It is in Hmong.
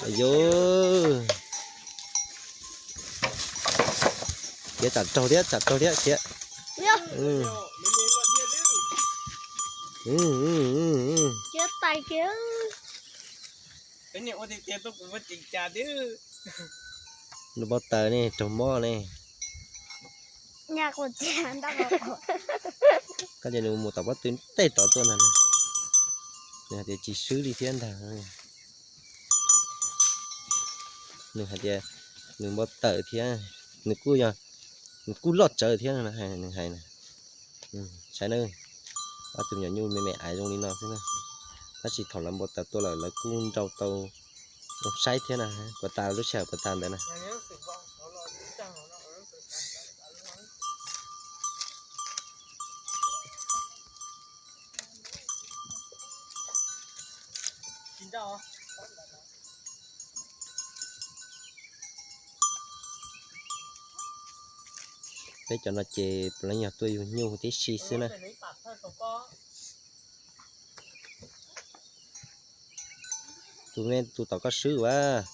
Yus, khiav tsam raug thiab, tsam raug thiab khiav. Nws npau taws ne, raug mob ne. Koj tias nws mus tom pob tw tej tod tuaj ntag na. Nws hais tias tsis swb li thiab ntag. Nws hais tias nws npau taws thiab, nws kuj yog, nws kuj loj tsawv thiab no, nws hais na. Saib na, ob tug me nyuam nyuj me me aiv zoo li no xwb na. Tab sis thaum lawv npau taws tuaj lawm lawv kuj nrau tau zoo saib thiab na. Puas tas lub sij hawm puas tas ntawd na? Peb cov no ces puav leej yog tuaj yug nyuj tib si xwb na. Tus me tus tom koj swb as.